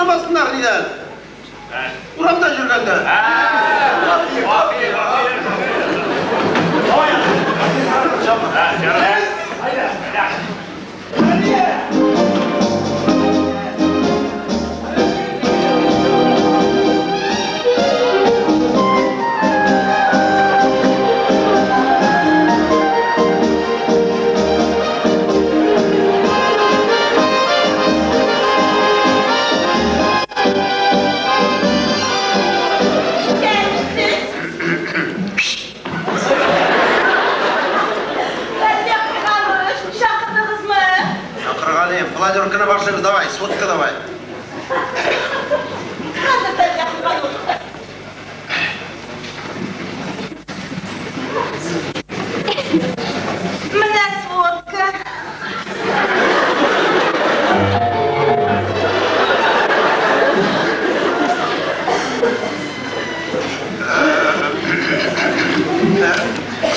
Танымасыннар нидән? Урамда йөргәндә. Исәнмесез. Газия Курганович, чакырдыгызмы? Чакырганым. Планерканы башлыйбыз, давай, сводка давай. Хәзер, Газия Курганович. Менә сводка.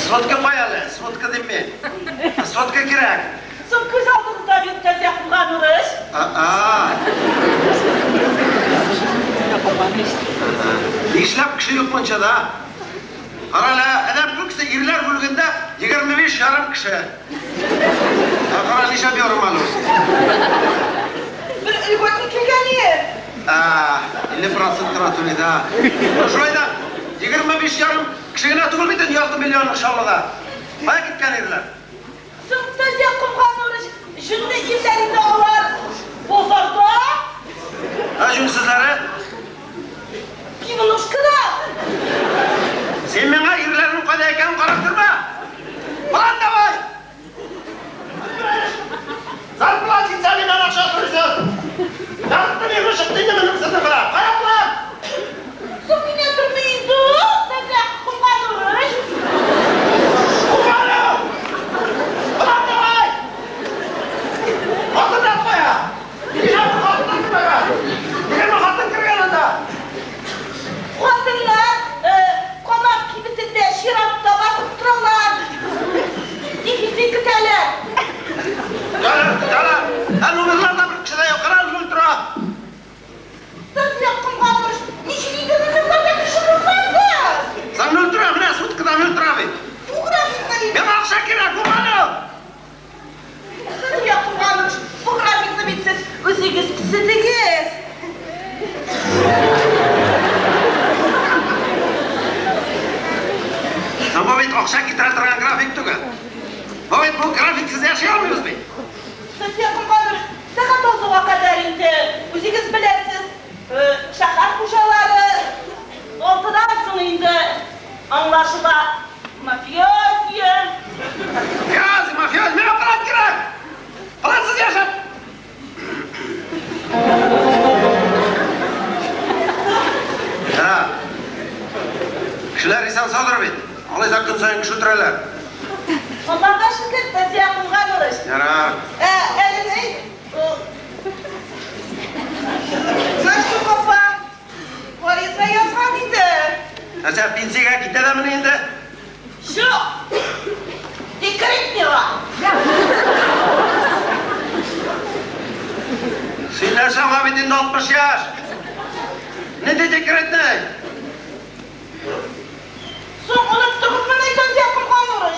Сводка кай әле? Сводка дим мин. Сводка кирәк. Соң күз алдыгызда бит, Газия Курганович. А-а. Нишләп кеше юк мунчада? Кара әле, адәм күпсе ирләр бүлегендә 25 ярым кеше. Ә кара нишләп ярым әле ул? Бер льготник килгән ие. А, 50% кына түли, да. Шулай да 25 ярым кеше генә түгел бит инде ярты миллионлык Чаллыда. Кая киткән ирләр? Соң, Тазия Комганович, җүнле ирләр инде алар. Базарда. Ә җүнсезләре? Пивнушкада. Син миңа ирләрнең кайда икәнен карап торма. План давай! Зарплата җитсә миннән акча сорыйсыз. Ярты миллион чыкты инде минем сезнең белән. Кая план? Соң миннән тормый инде ул, Тазия Комганович. Кугану! План давай! Хатыннар кая? Ничә хатын кергән? 20 хатын кергән анда. Хатыннар канат кибетендә чиратта басып торалар. Дефицит көтәләр. Ярар, ярар. Ә номерларда бер кеше дә юк. Кара, ноль тора. Тазия Комганович, ничек инде номерларда кеше булмады? Син ноль тора, менә суткада ноль тора бит. Бу графикта инде. Миңа акча кирәк, Кугану! Тазия Комганович, бу графикны бит сез үзегез төзедегез. Соң бу бит акча китерә торган график түгел. Бу бит бу графиксыз яши алмыйбыз бит. Тазия Комганович, сәгать 6-га кадәр инде үзегез беләсез, шәһәр хуҗалары 6-дан соң инде аңлашыла мафиози. Мафиози, мафиози, миңа план кирәк. Плансыз яшәп. Да. Кешеләр исән саудыр бит. Алайса көн саен кеше үтерәләр. Аллага шөкер, Тазия Комганович. Ярар. Әле ни? Мәштүк апа гариза язган иде. Нәрсә, пенсиягә китә дәмени инде? Юк. Декретныйга. Син нәрсә, аңа бит инде 60 яшь. Нинди декретный? Соң оныттыгызмыни, Тазия Комганович?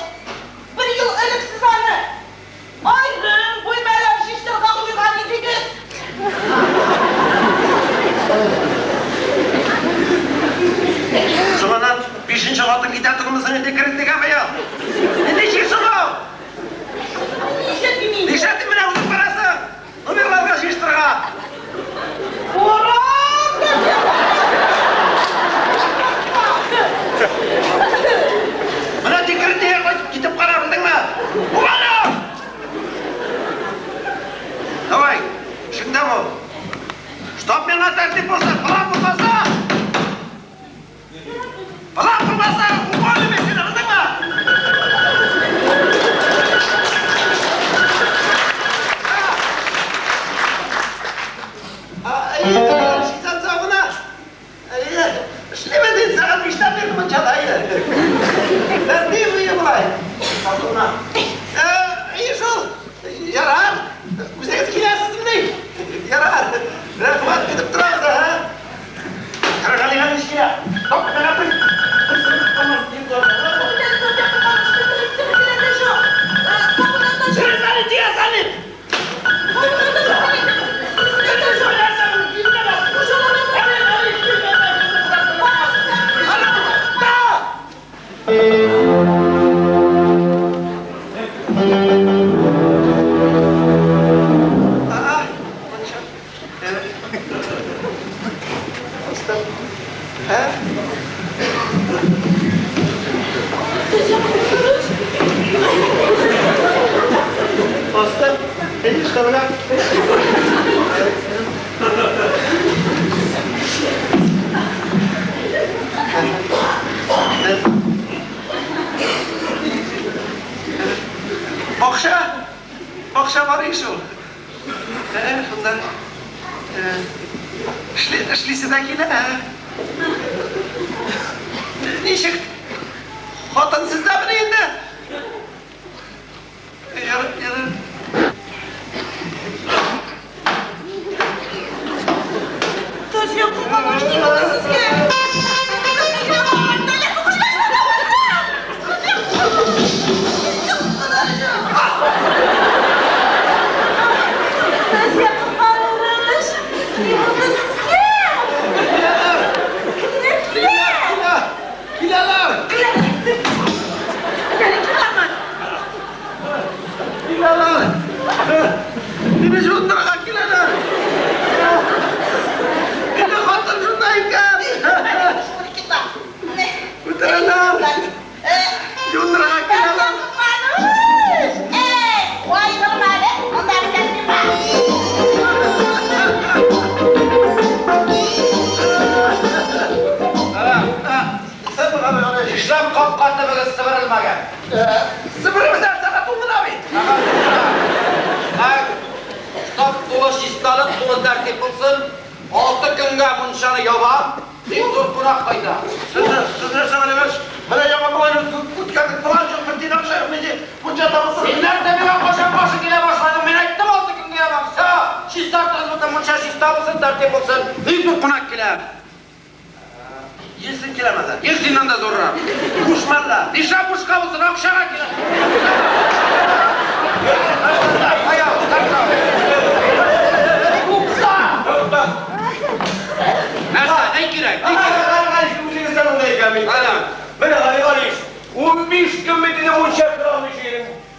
Бер ел элек сез аны аерым бүлмәләр җыештырырга куйган идегез. Соң аннан бишенче хатын китә түгелме соң декретныйга быел? Нинди чир соң ул? Нишләтим инде? Нишләтим менә үзең барасың? Номерларга җыештырырга. Буран! Менә декретныйга кайтып китеп кара, белдеңме? Кугану! Давай, эшеңдә бул. Чтоб миңа тәртип булсын, план булмаса! План булмаса, уволю мин сине, белдеңме? Исән сау гына. Эшлимен инде сәгать 5-тән бирле мунчада. Тәртип ие болай. Сату гына. Әйе шул. Ярар. Үзегез киләсезмени? Ярар. Рәхмәт, көтеп торам. Бастым. Ә? Бастым. Әйе, чыгарга. Акча! Акча бар ич ул. Ә, шунда. Эшли, эшлисе дә килә. Ничек? Хатын сездәмени инде? Ярый, ярый. Тазия кылмаган ни булды сезгә? Тазия кылмаган ни булды сезгә? Кемнәр килә? Килә! Киләләр! Киләләр! Киләләр! Киләләр! Мине жуындырырга киләләр! Мине хатын шунда икән! Үтерәләр! Жуындырырга киләләр! Эй, куйдырмады, анда Нишләп капка төбегез себерелмәгән? Себермәсәң сәгать унда бит! Так, штаб тулы чисталык, тулы тәртип булсын. 6 көнгә мунчаны ябам. Бик зур кунак кайта. Сез сез нәрсә беләсез? Менә яңа план үткәрдек, план юк, бер тиен акча юк, ничек мунча табылсын? Син нәрсә миңа кашан башы килә башладың? Мин әйттем, 6 көнгә ябам. Всё, чистартыгыз бөтен мунча, чиста булсын, тәртип булсын. Бик зур кунак килә. Ельцин киләме? Ельциннан да зуррак. Бушмы әллә. Нишләп бушка булсын, акчага килә. Аяк, нәрсә? Тукта! Нәрсә, ни кирәк, ни кирәк? Ана. Менә Гали Галиш, 15 көн бит инде мунча керә алмый.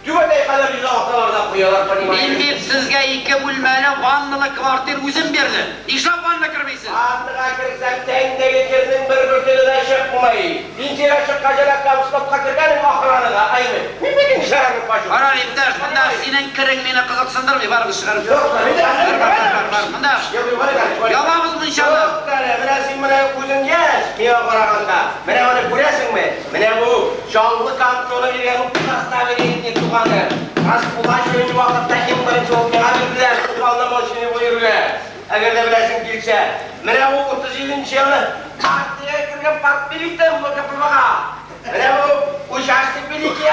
Түбәтәй кадәр йөзә арталарда куялар, Мин понимаете? бит сезгә ике бүлмәле ванналы квартир үзем бирдем. Нишләп ванна кермисез? Ваннага керсәң, тәндәге кернең бер бөртеге дә чыкмый. Пенсиягә чыккач, комстопка кергәнең охранага, әйме. Мин бит инде шәрәне пашу. Кара, иптәш, монда синең керең мине кызыксындырмый, барыгыз чыгарып. Юк, мин дә- Бар, бар, бар, бар, монда. Ябабыз мунчаны. Юк, әле, менә син менә үзең яшь, миңа караганда. Менә моны күрәсеңме? Менә бу Чаллы кантоны биргән удостоверение туганы. Расплачивание вакытта иң беренче булып миңа бирделәр, уполномоченный бу йөргә. Әгәр дә беләсең килсә. Менә бу 37 елны партиягә кергән партбилетым ВКПБга. Менә бу участок великий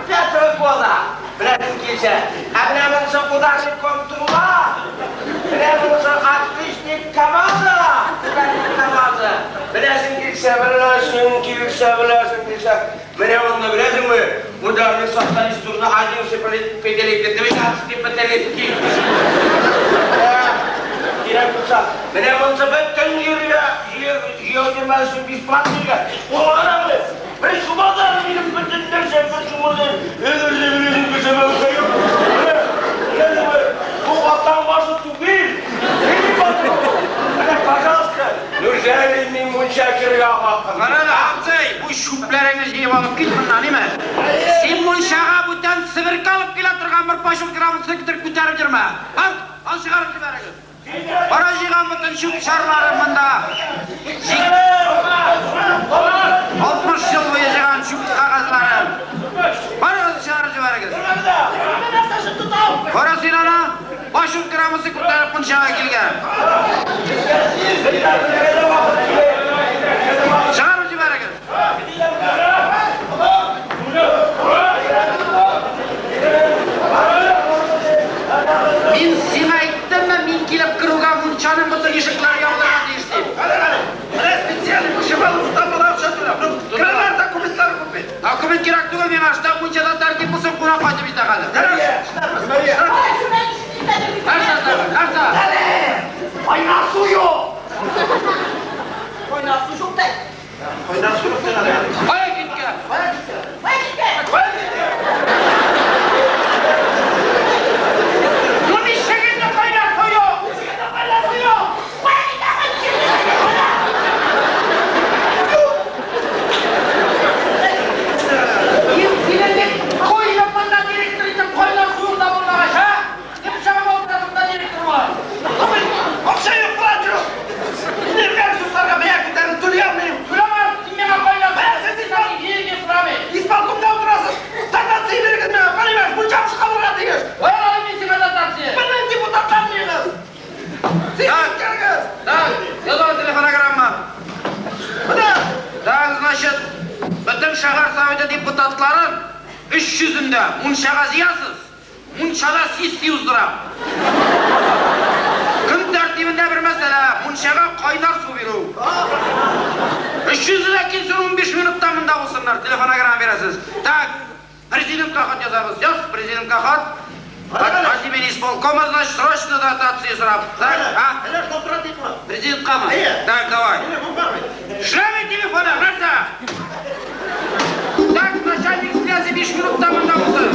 пятого года. Беләсең килсә. Ә менә монысы ударник комтруба. Менә монысы отличник КамАЗа. Ударник КамАЗа. Беләсең килсә, беләсең килсә, беләсең килсә. Менә моны беләсеңме? Ударник социалист турында 11 пятилетки, 12 пятилетки. Кирәк булса, менә монысы бөтен җиргә, җир, җир бесплатныйга. Ул бер чумада минем бөтен нәрсә, бер чумада. Әгәр дә беләсең килсә, менә беләсеңме? Бу атаң башы түгел. Минем башым. Менә, пожалуйста. Неужели мин мунча керергә хакым? Кара әле, абзый, бу чүпләреңне җыеп алып кит моннан, ниме? Син мунчага бүтән себерке алып килә торган бер пашыл грамотасы күтәреп күтәреп йөрмә. Ал, ал чыгарып җибәрегез. Кара җыйган бөтен чүп чарлары монда. 60 ел буе җыйган чүп кәгазьләрен. Барыгыз чыгарып җибәрегез. Кара син аны, пашыл грамотасы күтәреп мунчага килгән. Чыгарып җибәрегез. Мин сиңа әйттемме, мин килеп керүгә мунчаның бөтен ишекләре ябылырга тиеш дип. Әле, әле. Менә специальный вышибал устан бала акча түләп. Ну, керәләр, документлар күп бит. Документ кирәк түгел миңа, штаб мунчада тәртип булсын, кунак кайтып җитә хәзер. Нәрсә, нәрсә? Кайнар су юк. Кайнар су юк та. Кайнар су юк дигән. Кая киткән? Кая киткән? Кая киткән? Ну ничек инде кайнар су юк? Кая киткән? Так, яза телефонограмма. Менә, так, значит, бөтен шәһәр советы депутатларын 300-ендә мунчага җыясыз. Мунчада сессия уздырам. Көн тәртибендә бер мәсьәлә, мунчага кайнар су бирү. 300 дә килсен, 15 минутта монда булсыннар, телефонограмма бирәсез. Так, президентка хат язабыз. Яз президентка хат. От имени исполкома, значит, срочно дотации сорап. Так, а? Әллә шалтыратыйкмы? Президенткамы? Әйе. Так, давай. Телефон бар бит. Эшләми телефоны, нәрсә? Так, начальник связи 5 минутта монда булсын.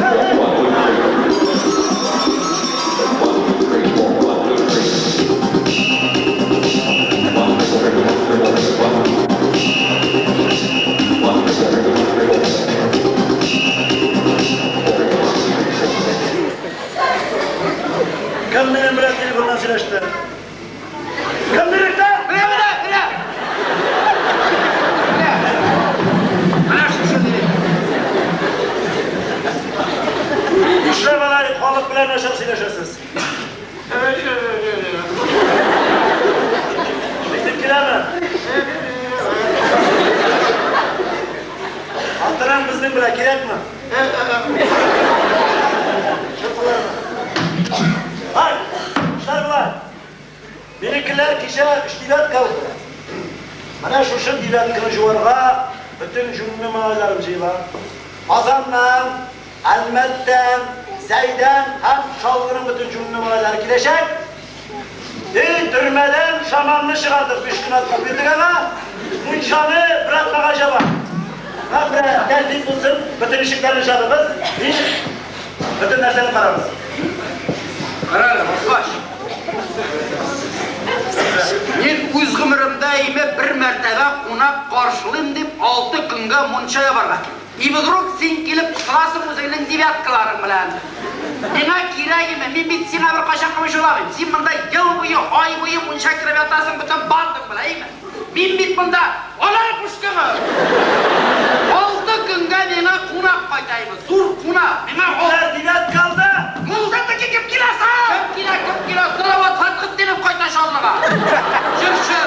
Кем минем белән телефоннан сөйләште? Кем директор? Менә, менә, менә. Менә. Менә шушы директор. Нишләп алай халык белән начар сөйләшәсез? Әйтеп киләме? Алтынам безнең белән кирәкме? Шырпылармы? Ай, эшләр болай. Минекеләр кичә өч девятка алды. Менә шушы девятканы җуарга бөтен җүнле малайларым җыела. Казаннан, Әлмәттән, Зәйдән һәм Чаллының бөтен җүнле малайлары киләчәк. И төрмәдән шаманны чыгардык, 5 көн атлап бирдек аңа. Мунчаны бер атнага җаба. Менә тәртип булсын, бөтен ишекләрне җабыгыз, и бөтен нәрсәне карагыз. Кара әле, басмач. Мин үз гомеремдә име бер мәртәбә кунак каршылыйм дип 6 көнгә мунча ябарга килдем. И вдруг син килеп кысыласың үзеңнең девяткаларың белән. Миңа кирәк име? Мин бит сиңа бер кайчан комачауламыйм. Син монда ел буе, ай буе мунча кереп ятасың бөтен бандаң белән, әйме? Мин бит монда алар кушкымы? 6 көнгә миңа кунак кайта име? Зур кунак. Миңа Менә девятка алды. Мулда кем килә соң? Кем килә, кем килә? Салават Фәтхетдинов кайта Чаллыга. Җырчы.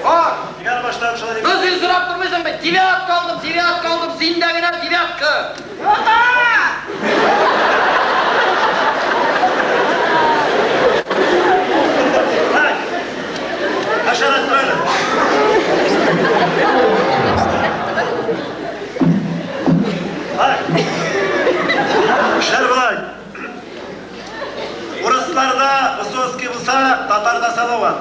Бар. Егер башлап шулай дип. Без син сорап тормыйсың бит. Девятка алдым, девятка алдым, синдә генә девятка. Ата! Так. Хәшәрәт түгел. Так. Эшләр болай. Урысларда Высоцкий булса, татарда Салават.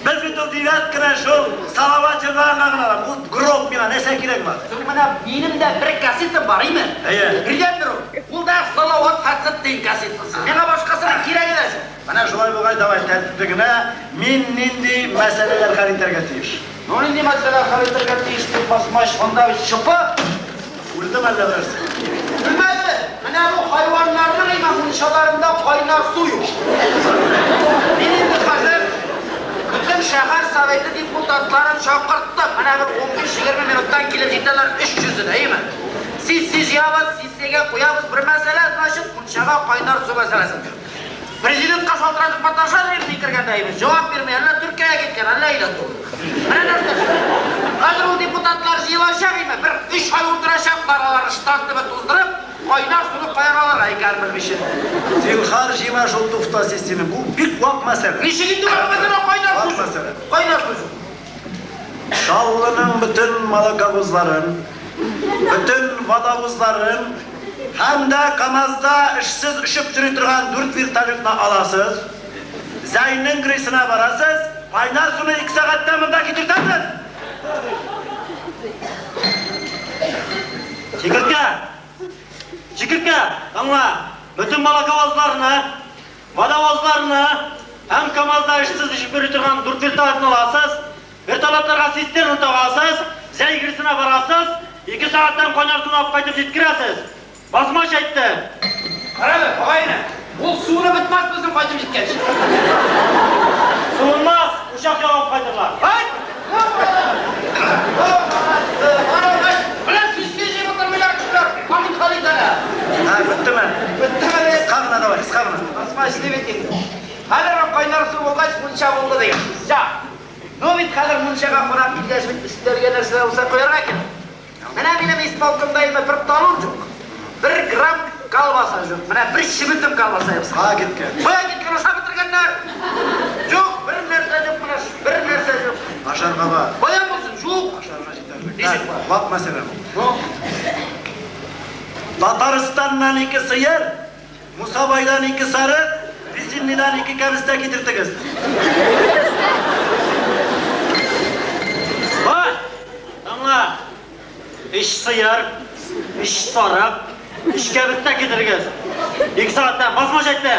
Без бит ул девятканы шул Салават җырлаганга гына алам. Ул гроб миңа нәрсә кирәк бар? Соң менә минем дә бер кассетам бар, име? Әйе. Бердән бер ул. Ул да Салават Фәтхетдин кассетасы. Миңа башкасының кирәге дә юк. Менә шулай булгач, давай тәртипле генә мин нинди мәсьәләләр хәл итәргә тиеш? Ну, нинди мәсьәлә хәл итәргә тиеш дип басмач, монда бит шыпы. Үлдем әллә берәрсе? Үлмәде. Менә бу хайваннарның име мунчаларында кайнар су юк. Мин инде хәзер бөтен шәһәр советы депутатларын чакырттым. Менә бер 15-20 минуттан килеп җитәләр 300-е, әйеме? Сессия җыябыз, сессиягә куябыз бер мәсьәлә, значит, мунчага кайнар су мәсьәләсен. Президентка шалтыратып маташа дим кергәндә әйме? Җавап бирми, әллә Төркиягә киткән, әллә өйдә түгел. Менә нәрсә. Хәзер ул депутатлар җыелачак име? Бер 3 ай утырачаклар алар штат төбе туздырып, кайнар суны каян алырга икән белмичә. Зинһар җыйма шул туфта системы. Бу бик вак мәсьәлә. Ничек инде вак мәсьәлә кайнар Вак су? мәсьәлә. Кайнар су. Чаллының бөтен молоковозларын, бөтен водовозларын һәм дә КАМАЗда эшсез очып йөри торган 4 вертолетны аласыз. Зәйнең Грисына барасыз, кайнар суны 2 сәгатьтә монда китертәсез. Чикерткә! Чикерткә! Тыңла! Бөтен молоковозларны, водовозларны һәм КАМАЗда эшсез очып йөри торган 4 вертолетны аласыз, вертолетларга цистерна тагасыз, Зәй Грисына барасыз, 2 сәгатьтән кайнар суны алып кайтып җиткерәсез. Басмач әйтте. Кара әле, агайны, ул суны бетмәс безнең кайтып җиткәнче. Суынмас, учак ягып кайтырлар. Ай! Менә сессия җыеп утырмыйлар кешеләр. Камил хәл итәләр. Һа, беттеме? Беттеме? Кыска гына давай, кыска гына. Басмач дип әйтик. Хәзер кайнар су булгач, мунча булды дигән сүз. Я. Ну бит хәзер мунчага кунак килгәч бит өстәлгә нәрсә булса куярга кирәк. Менә минем исполкомда инде бер талон юк. Бер грамм колбаса юк. Менә бер чебетем колбаса юк. Кая киткән? Кая киткән, ашап бетергәннәр. Юк, бер нәрсә юк менә, бер нәрсә юк. Ашарга бар. Каян булсын? Юк. Ашарга җитәрлек. Ничек бар? Вак мәсьәлә бу. Ну, Татарстаннан ике сыер, Мусабайдан ике сарык, Весельныйдан ике кәбестә китертегез. Бар! Тыңла! Өч сыер, өч сарык, өч кәбестә китерегез. Ике сәгатьтән басмач әйтте.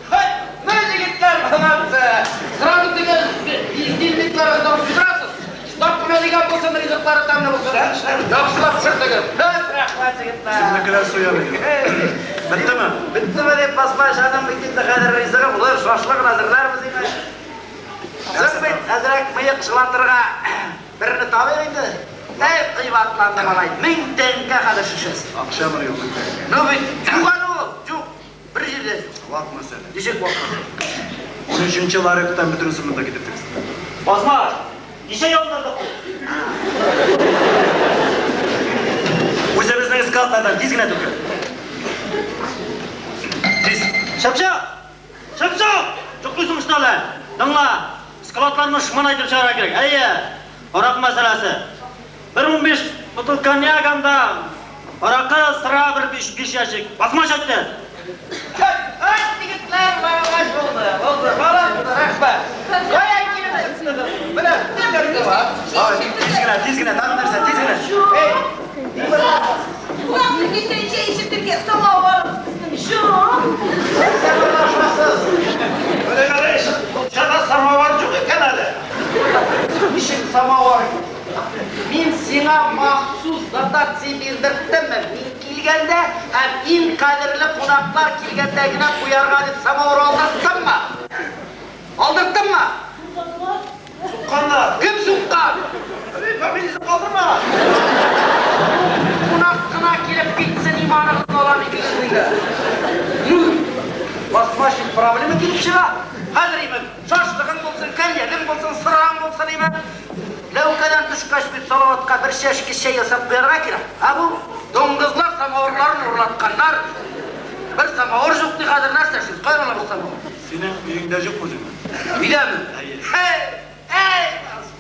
Хәй, менә егетләр, молодцы! Сразу теге бездельникларыгыздан туйдырасыз. Штаб менә дигән булсын, ризыклары тәмле булсын. Яхшылап пешертегез. Рәхмәт, егетләр. Безнекеләр суя бит. Беттеме? Беттеме дип басмач, аның бит инде хәзер ризыгы булыр, шашлыгын әзерләрбез инде. Соң бит, әзрәк мыек чылатырга берне табыйк инде. Әй, кыйбатланды малай, 1000 тәңкә хәзер шешәсе. Акчамы юк инде. Ну бит, юк әле ул, юк. Бер җирдә юк. Вак мәсьәлә. Ничек вак мәсьәлә? 13 ларектан бөтенесен монда китертегез. Басмач! Ничә яндырдык ул? Үзебезнең складлардан тиз генә түгел. Тиз. Чапчак! Чапчак! Йоклыйсың что ли? Тыңла! Складларны шман әйтеп чыгарга кирәк. Әйе, аракы мәсьәләсе. Бер 15 бутылка коньяк анда. Аракы, сыра бер 5 ящик. Басмач әйтте. Ай, егетләр, молодец булды. Булды, молодцы, рәхмәт. Кая килеп чыктыгыз? Менә, нәрсә бар? Ай, тиз генә, тиз генә, тагын нәрсә, тиз генә. Эй, Кунакны килсә чәй эчертергә самавырыбыз безнең юк. нәрсә уйлашасыз? Мунчада самовар юк икән әле. Ничек самовар юк? Мин сиңа махсус дотация бирдерттемме? Мин килгәндә һәм иң кадерле кунаклар килгәндә генә куярга дип самовар алдырттыммы? Алдырттыммы? Сукканнар. Кем суккан? Фамилиясен калдырма. Кунак кына килеп китсен, иманыгызны алам икегезнең дә. Ну, басмач проблема килеп чыга. Хәзер име, шашлыгың булсын, коньягың булсын, сыраң булсын име. Ләүкәдән төшкәч бит Салаватка бер чәшке чәй ясап куярга кирәк. Ә бу дуңгызлар самавырларын урлатканнар. Бер самавыр юк ди хәзер нәрсә эшлибез? Каян алабыз самавыр? Синең өеңдә юкмы үзеңнең? Өйдәме? Һей, эй,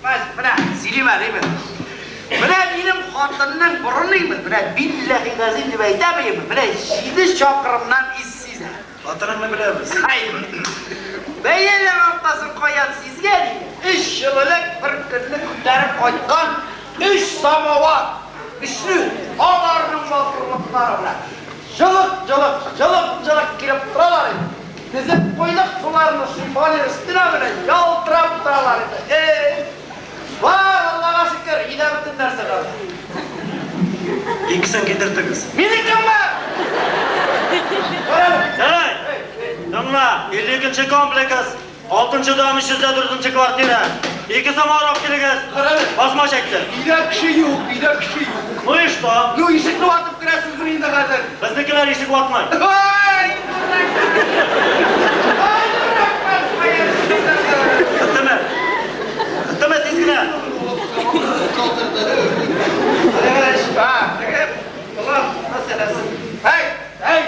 басмач, менә сөйлим әле име. Менә минем хатынның борыны име, менә билләһи газим дип әйтәм име, менә 7 чакрымнан ис сизә. Хатыныңны беләбез. Һай! Бәяләр артасын каян сизгән име? 3 ел элек бер көнне күтәреп кайткан 3 самовар. Өчле, аларның матурлыклары белән. Җылык-җылык, җылык-җылык килеп торалар иде. Тезеп куйдык шуларны шифонер өстенә белән ялтырап торалар иде. Эй! Бар, Аллага шөкер, өйдә бөтен нәрсә бар. Икесен китертегез. Минекеме? Карале. Эй! Тыңла! 52 комплекс, 6 дом, 304 квартира. Ике самовар алып килегез. Карале. Басмач әйтте. Өйдә кеше юк, өйдә кеше юк. Ну и что? Ну, ишекне ватып керәсезме инде хәзер? Безнекеләр ишек ватмый. Ай, дурак! Ай, дурак, басмач! Беттеме? Беттеме, тиз генә. План мәсьәләсе. Эй, эй!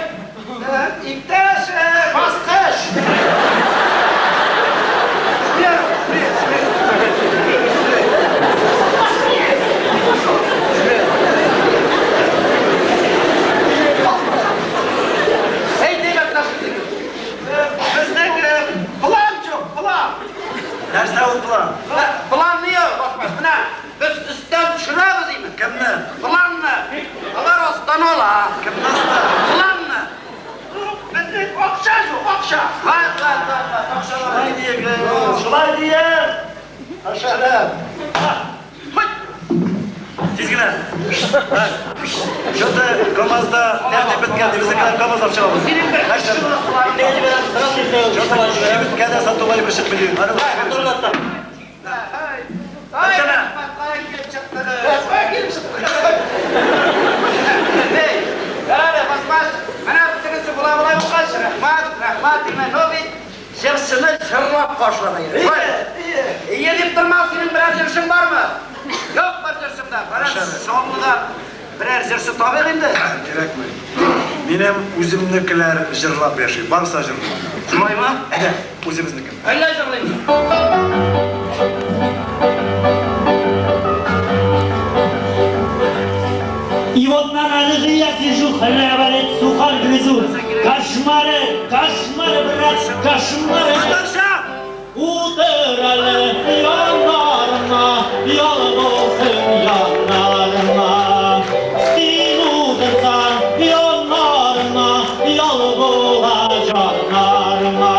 Иптәш баскыч! Эй, димәк, Безнең план юк, план. Нәрсә ул план? План не юк, басмач. Менә без өстән төшерәбез инде. Кемне? Планны. Алар астан ала. Кемне астан? Планны. Безнең акча юк, акча. Бар, бар, бар, бар, акчалар. Шулай диегез. Шулай диегез. Ашарам. Тиз генә. Что-то КамАЗда тәртип беткән, безнекеләр КамАЗ алып чыгабыз. Синең бер Нәрсә? Иртәгә җибәрәбез, сразу иртәгә Что-то кибеткә дә сатуга бер чыгып йөрим. Ай, Беттеме? рәхмәт, кая килеп чыктыгыз? Кая килеп чыктыгыз? Эй, карале, басмач, менә бөтенесе була-була булгач, рәхмәт, рәхмәт, димә, но бит җырчыны җырлап каршылана. берәр җырчың бармы? Юк, бер җырчым да. Берәр Чаллыда берәр җырчы табыйк инде. Кирәкми. Минем үземнекеләр җырлап яши. Барса җырлый. Шулаймы? Әйдә, үзебезнеке. Әллә җырлыймы? И вот на лыжи я сижу, хлеба сухарь грызу. Кошмары, кошмары, брат, кошмары. Утыр әле яннарыма, ял булсын яннарыма. Син утырсаң яннарыма, ял була җаннарыма.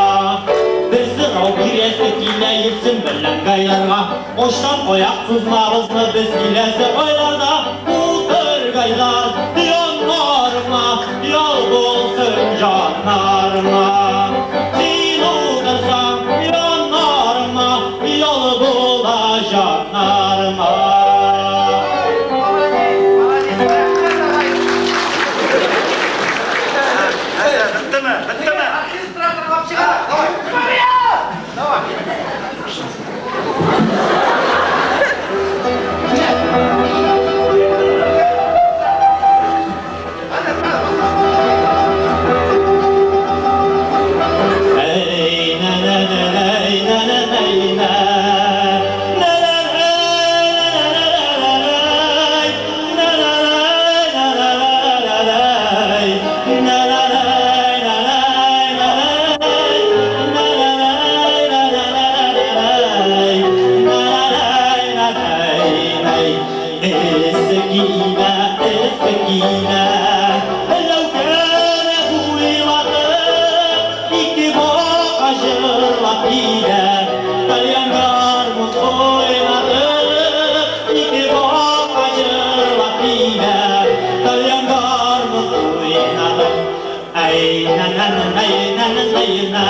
Бер сорау бирәсе килә Ельцин белән Гайдарга. Очтан аяк сузмабызмы без киләсе айларда? Утыр, Гайдар, яннарыма, ял булсын җаннарыма. Син утырсаң яннарыма, ял була җаннарыма. Молодец, молодец. Рәхмәт, агай. Нәрсә, беттеме? Беттеме? Администратор алып чыга. Давай. Давай. Ey na na na na na na na na na na السكينة السكينة لو كان أبوي لطيف يكتبوا عشر لطينة طليان قرمط لطيف يكتبوا عشر لطينة طليان قرمط أي نا نا نا نا نا نا نا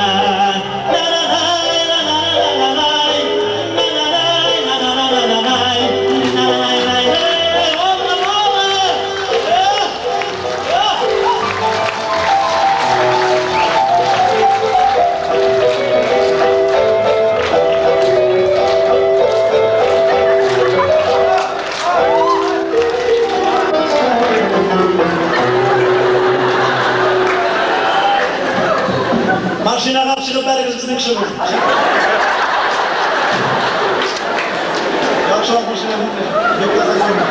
Машинага чыгып бәрегез безнең кеше бу. Яхшырак машина булмый. Бик таза күренә.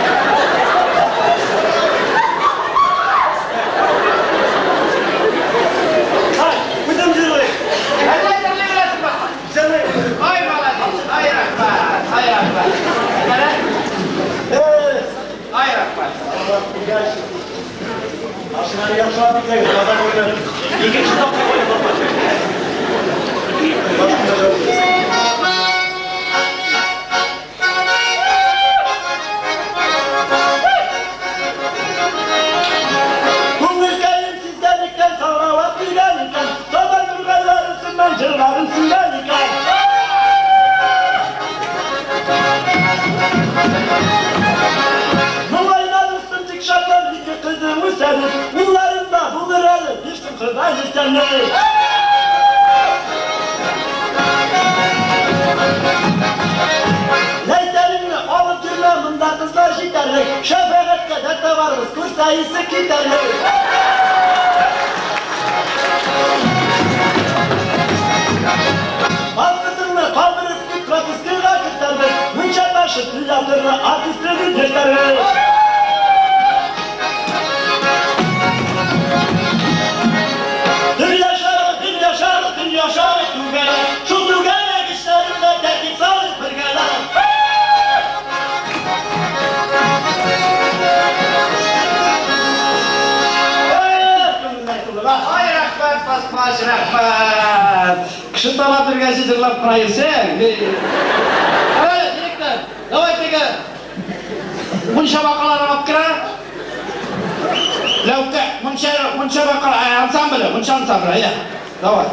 Ай, үзем җырлыйм. Әллә җырлый беләсеңме? Җырлыйм. Ай, молодец. Ай, рәхмәт. Ай, рәхмәт. Әнә. Ай, рәхмәт. Машинаны яхшырак бикләгез, таза күренә. Икенче тапкыр куеп бармачы. Башында җавап. Күңелкәем сизгән икән, салават дигән икән, Сабан тургайлар өстеннән җырларын сөйгән икән. Моңайма дустым, тик шатлан, ике кызың үсәде, Улларың да булыр әле, бирсен Ходай исәнлек. Ләйсәнеңне алып йөрмә, монда кызлар җитәрлек. Шәфәгатькә дә табарбыз, күрсә исе китәрлек. Паспортыңны калдырып кит, пропискага кертәрбез. Мунча ташы театры артисты дип йөртәрбез. Төн яшәр, төн яшәр, төн яшәр түгәрәк. Шул түгәрәк эшләрендә тәртип салып бергәләп. Ай, рәхмәт, басмач, рәхмәт. Кеше талап йөргәнче җырлап кына йөрсәң. Ай, директор, давай теге мунча бакалары алып керә. Ләүкә, мунча, мунча бакала, ансамбле, мунча ансамбле, әйдә. Давай.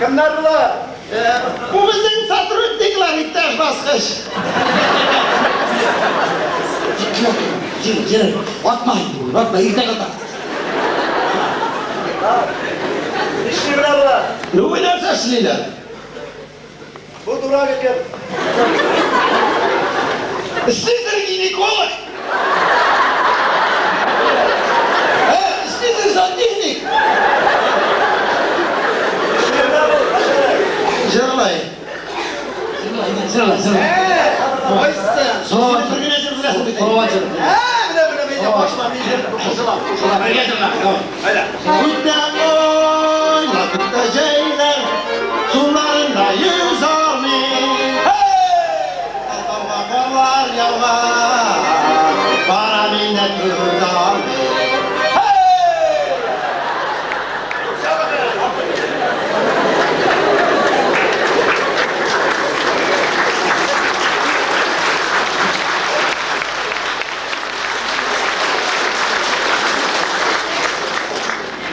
Кемнәр булар? Бу безнең сотрудниклар, иптәш баскыч. Җир, җир, атма инде, атма, иртәгә ата. Нишли менә болар? Ну, нәрсә эшлиләр? Бу дурак икән. Эшлисең гинеколог. Ә, эшлисең сантехник. Нишли менә бу? Хәшәрәт. Җырлай. Җырла, җырла, җырла. Кайсы? Салават. Бер генә җыр беләсең бит. Салават җыры. Ә, менә менә менә башла мин җыр кушылам, кушылам. Бергә җырла. Давай. Әйдә. Күктә айлар, күктә җәйләр, суларында йөзәрмен. Тауга карлар яуган, бара мине түзәрмен.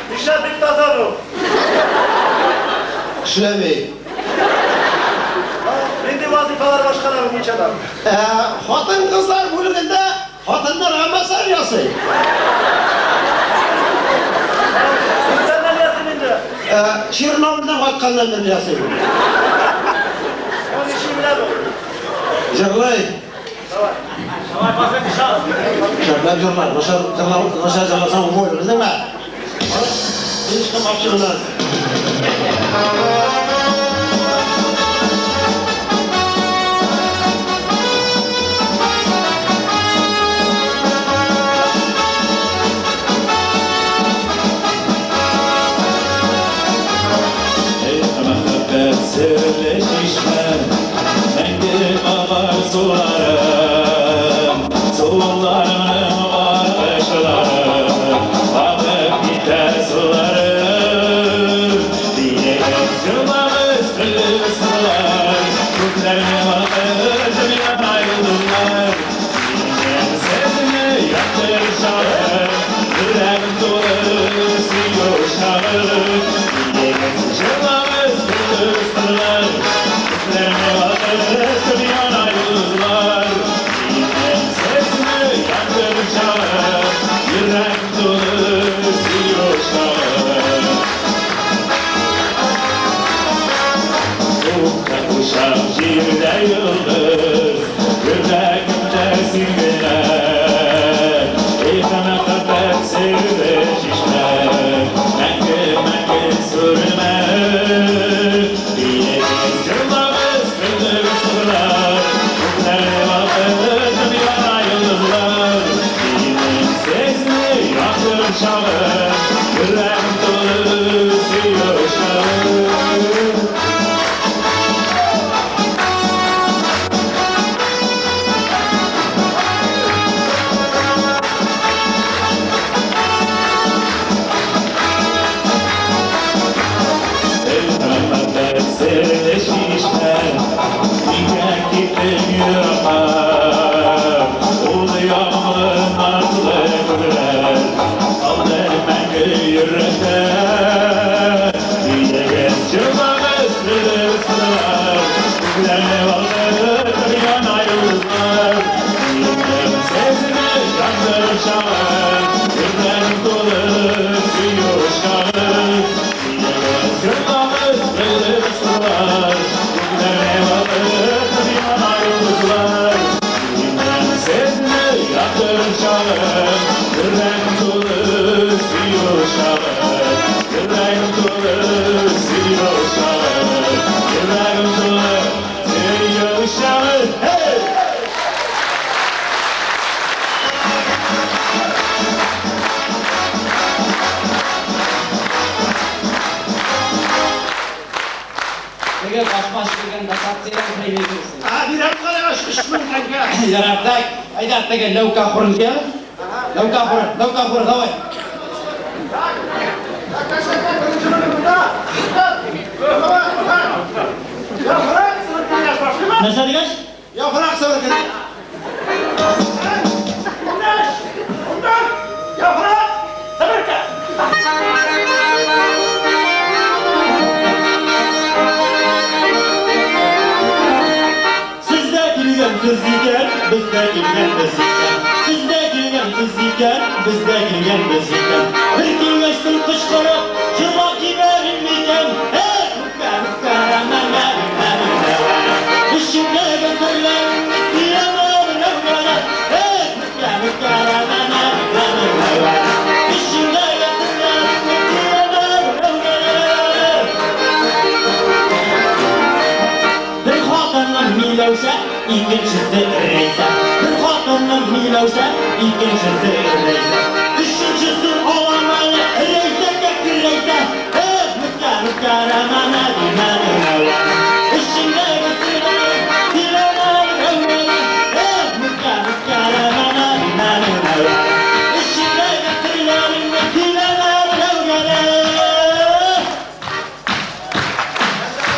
Нишләп бик таза бу? Эшләми. Нинди вазифалар башкара бу мунчада? Хатын-кызлар бүлегендә хатыннарга массаж ясый. Күптәннән ясыйм инде. Чернобыльдән кайтканнан бирле ясый. Бу нишли менә бу? Җырлый. Давай. Давай, басып ишат. Шәпләп җырлар. Начар җырлау, начар җырласаң уволю, белдеңме? Слишком обширно. Ey məhəbbət sirli şişmə, Məngü ağar sularım, Sularımın varışlarım, Ağıp gider sularım. Diyerek yılmamız kırılsınlar, Göklerine bakıp yana yıldızlar. Diyeceğim sesini yaktır şahı, Yüreğim dolu suyu şahı. Diyerek yılmamız kırılsınlar, Göklerine bakıp yana yıldızlar. Diyeceğim sesini yaktır şahı, Yüreğim dolu suyu şahı. Soğukta uşaq jirdə yıldız, Yüreğimdə simgilər. Ey məhəbbət sirli şişmə, Məngü məngü sürmə. Diyeceğiz yılmamız kırılsınlar, Göklerine bakıp yana yıldızlar. Diyeceğim sesini yaktır şahı, Yüreğim dolu suyu şahı. Məhəbbət sirli şişmə, Nigə gittim yırağa, Ulu yağmur nazlı güller, Aldı məngü yüreğe. Diyeceğiz yılmamız kırılsınlar, Göklerine bakıp yana yıldızlar. Diyeceğim sesini yaktır şahı, Yüreğim dolu suyu şahı. Diyeceğiz yılmamız kırılsınlar, Göklerine bakıp yana yıldızlar. Diyeceğim sesini yaktır şahı, Yüreğim dolu suyu şahı. Yüreğim dolu suyu şahı, Yüreğim dolu suyu şahı. Hey! Теге башмаш дигән дотациядән премия бирсен. А, бирәм карага 3000 тәңкә. Ярар, так, әйдә, теге ләүкә хорын кил. Ләүкә хорын, ләүкә хорын, давай. Нәрсә дигәч? Яфрак сыбыркы. Яфрак, сыбыркы. Сез дә килегез. килгәнсез икән, без дә килгәнбез икән. Сез дә килгәнсез икән, без дә килгәнбез икән. Бер килгәчтен кычкырып, җырлап җибәрим микән? Эх, үпкә, үпкә, мәмә, мәмә, эчемдәге серләремне сөйләмә берәүгә дә. Эх, үпкә, үпкә, мәмә, мәмә, эчемдәге серләремне сөйләмә берәүгә дә. Бер хатыным Миләүшә, икенчесе Рәйсә. Бер хатыным Миләүшә, икенчесе Рәйсә. Өченчесен алам әле, Рәйсәгә Рәйсә. Эх, үпкә, үпкә, мәмә, мәмә,